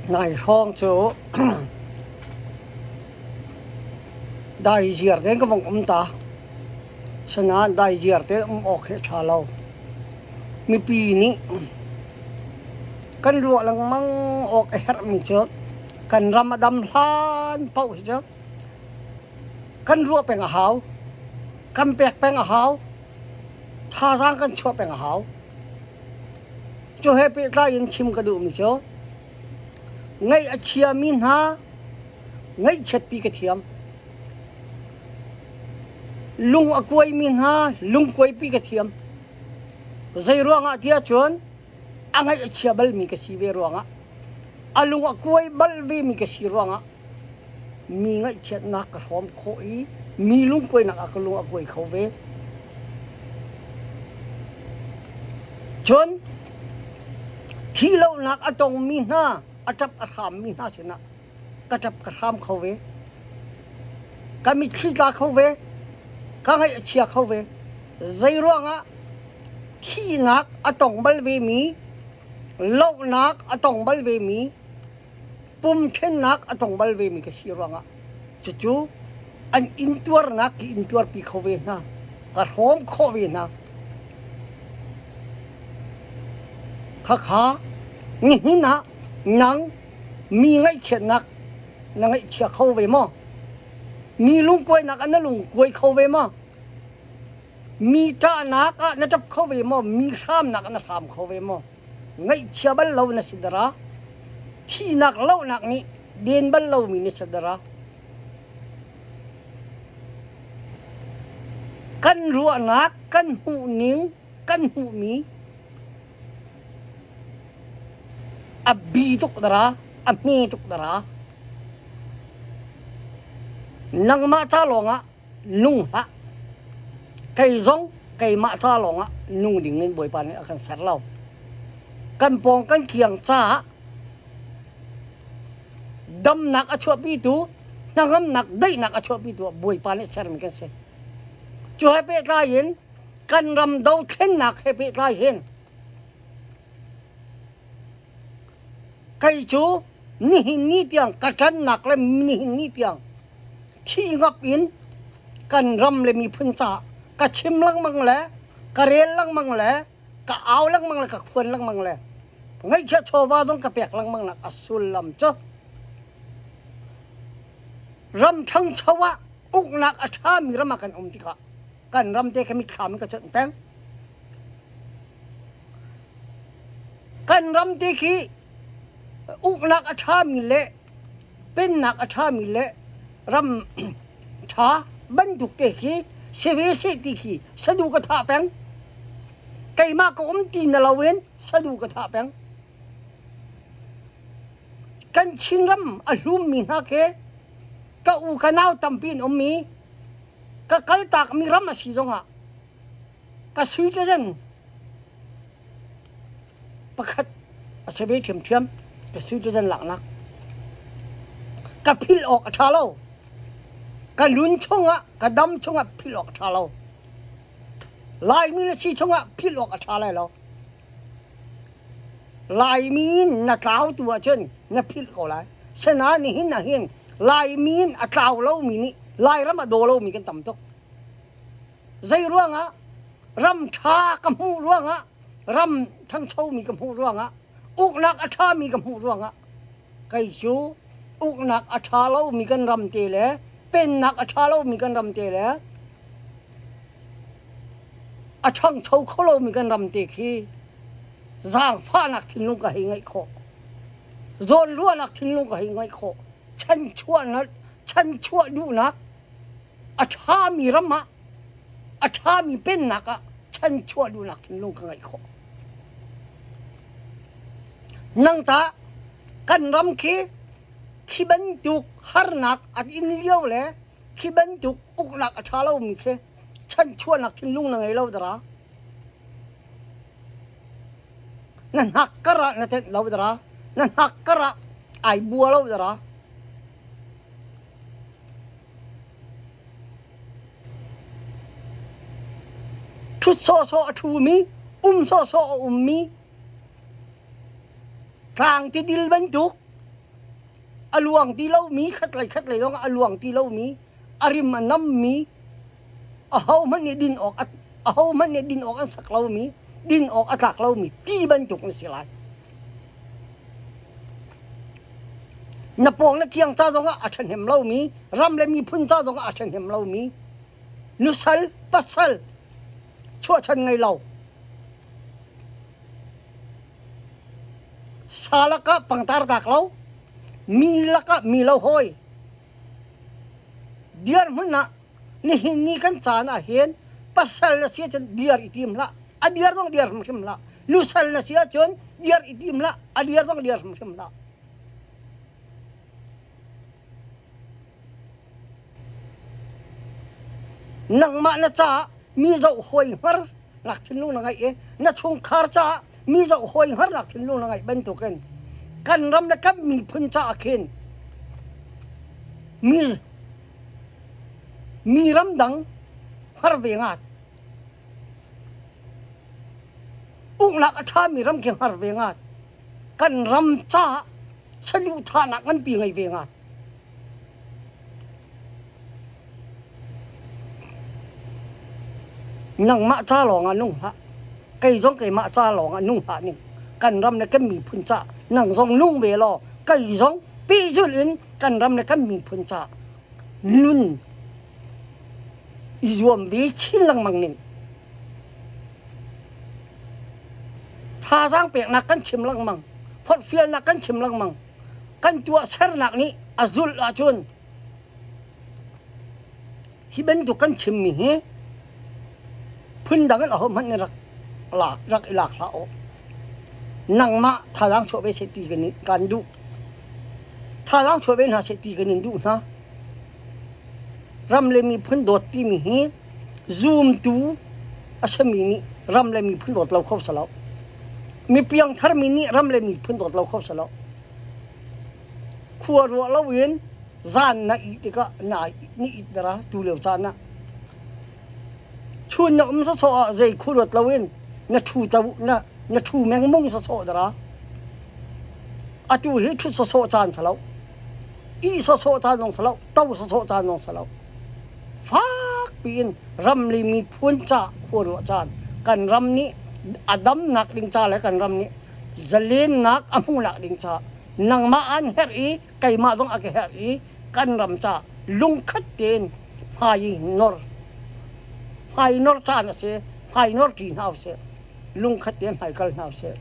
Nai hrawng cu daiziar tein ka vung um ta. Asinain daiziar tein um awk hi a ṭha lo. Mipi nih kan ruah lengmang awk a herhmi cu kan ram a dam hlan paoh hi cu kan ruah peng a hau. Kan pek peng a hau. Thazaang kan chuah peng a hau. Cu he pehtlai in chim ka duhmi cu ngaih a chiami hna ngaihchiatpi ka thiam. Lung a kuaimi hna lungkuaipi ka thiam. Zei ruangah tiah cun a ngaih a chia balmi ka si ve ruangah a lung a kuai bal vemi ka si ruangah mi ngaihchiatnak ka hrawm khawh i mi lungkuainak ah ka lung a kuai kho ve. Cun thihlohnak a tongmi hna, a ṭap a hrammi hna sinah ka ṭap ka hram kho ve. Ka mitthli tla kho ve. Ka ngaih a chia kho ve. Zei ruangah thihnak a tong bal vemi, lohnak a tong bal vemi, pum ṭhennak a tong bal vemi ka si ruangah cucu an intuarnak ki intuarpi kho ve hna, ka hrawm khawh ve hna. Khakha nihin ah nang mi ngaihchiatnak na ngaihchia kho ve maw? Mi lungkuainak ah na lungkuai kho ve maw? Mi ṭahnak ah na ṭap kho ve maw? Mi hramnak ah na hram kho ve maw? Ngaihchia bal lo na si dara. Thihnak lohnak nih den bal lomi na si dara. Kan ruahnak, kan hmuhning, kan hmuhmi a bi tuk dara, a hme tuk dara. Nangmah ca lawngah nung hlah. Kei zong keimah ca lawngah nung ding in Bawipa nih a kan ser lo. Kan pawng kan kiang caah damnak a chuahpitu, hnangamnak, daihnak a chuahpitu ah Bawipa nih sermi kan si. Cu he pehtlai in kan ram dothlennak he pehtlai hin Kei cu nihin ni tiang ka ṭannak le nihin ni tiang thi ngap in kan ram le miphun caah ka chim lengmang le ka rel lengmang le ka au lengmang le ka khuan lengmang le ngaihchiah chawva zong ka pek lengmang nak a sullam cu ram ṭhangcho ah uknak a ṭhami ram ah kan um tikah kan ram te ka mitthlam in ka cuanh peng. Kan ram te khi uknak a ṭhami le pennak a ṭhami le ram ṭha bantuk te khi si ve seh ti khi sadu ka thah peng. Keimah ka um ti na loin sadu ka thah peng. Kan Chinram a hlummi hna khi ka u ka nau tampi in ummi ka kaltakmi ram a si zongah ka citizen pakhat a si ve ṭhiamṭhiam ka citizen laknak ka philh awk a ṭha lo ka nun chungah ka dam chungah philh awk a ṭha lo Laimi na si chungah philh awk a ṭha lai lo Laimi in na tlau tu ahcun na philh ko lai sinain nihin ah hin Laimi in a tlau lomi nih Lairam a daw lomi kan tam tuk Zei ruangah ram ṭha ka hmuh ruangah ram ṭhangchomi ka hmuh ruangah uknak a ṭhami ka hmuh ruangah kei cu uknak a ṭha lomi kan ram te le pennak a ṭha lomi kan ram te le a ṭhangcho kho lomi kan ram te khi zaangfahnak thinlung ka hei ngeih khawh zawnruahnak thinlung ka hei ngeih khawh chanchuahnak chanchuah duhnak a ṭhami ram ah a ṭhami pennak ah chanchuah duhnak thinlung ka ngeih khawh. Nang tah kan ram khi khi bantuk harnak an in lio le khi bantuk uknak a ṭha lomi khi chanchuahnak thinlung na ngei lo dara. Na hnak kar ah na tenh lo dara. Na hnak kar ah ai bua lo dara. Ṭhut sawhsawh a ṭhumi, um sawhsawh a ummi, tlang tidil bantuk. A luang ti lomi khatlei khatlei zong a luang ti lomi a rim a nammi ahohmanh nih din awk ahohmanh nih din awk an sak lomi din awk a tlak lomi ti bantuk na si lai. Na pawng na kiang ca zongah a ṭhahnem lomi ram le miphun ca zongah a ṭhahnem lomi nusal pasal chuahchan ngei lo sa lakah pangtar dak lo mi lakah mi lo hawi dirhmun ah nihin ni kan caan ah hin pasal na si ahcun dir i tim hlah a dir zong dir hrimhrim hlah nusal na si ahcun dir i tim hlah a dir zong dir hrimhrim hlah Nangmah na caah mi zoh hawi hngar nak thinlung na ngeih i na chungkhar caah mi zoh hawi hngar nak thinlung na ngeih bantukin kan ram le kan miphun caah khin mi mi ramdang hngar ve ngat uknak a ṭhami ram khi hngar ve ngat kan ram caah saduhthahnak nganpi ngei ve ngat. Nangmah ca lawng ah nung hlah. Kei zong keimah ca lawng ah nung hlah ning. Kan ram le kan miphun ca nang zong nung ve law kei zong pehzulh in kan ram le kan miphun ca nun i zuam ve chin lengmang ning. Thazaang peknak kan chim lengmang. Forhfialnak kan chim lengmang. Kan tuahsernak nih a zulh ahcun hi bantuk kan chimmi hi phundang in ahohmanh nih rak lak rak i lak hlah u. Nangmah thazaang chuah ve seh ti kan kan duh. Thazaang chuah ve hna seh ti kan in duh hna. Ram le miphun dawt timi hi zumtu a simi nih ram le miphun dawt lo kho si lo. Mi piangtharmi nih ram le miphun dawt lo kho si lo. Khua ruah loin zan na ih tikah na ni it dara tu lio caan ah chun na um sawsawh ah zei khu ruat loin na thu to na na thu mengmung sawsawh dara atu hi thut sawsawh caan si lo ih sawsawh caan zong si lo to sawsawh caan zong si lo fak piin ram le miphun ca khua ruah caan kan ram nih a damnak ding ca le kan ram nih zalennak a hmuhnak ding ca nangmah an herh i keimah zong a ka herh i kan ram ca lungkhat tein hmai i nor hmai nor caan a si hmai nor ṭi hna usih lungkhat tein hmai kal hna usih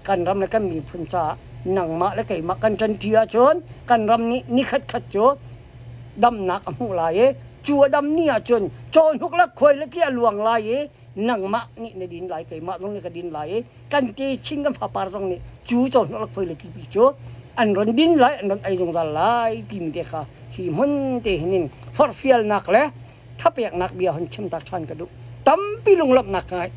kan ram le kan miphun caah nangmah le keimah kan ṭanṭi ahcun kan ram nih nikhat khat cu damnak a hmuh lai i cu a dam ni ahcun cawhnuk le khuai le ti a luang lai i nangmah nih na din lai keimah zong nih ka din lai i kan te chin kan fapar zong nih cu cawhnuk le khuai le tipi cu an ron din lai an ron ei zungzal lai timi te kha hi hmun te hin in forhfialnak le thapeknak bia hun chim tak ṭhan ka duh tampi lunglawmhnak ka ngei.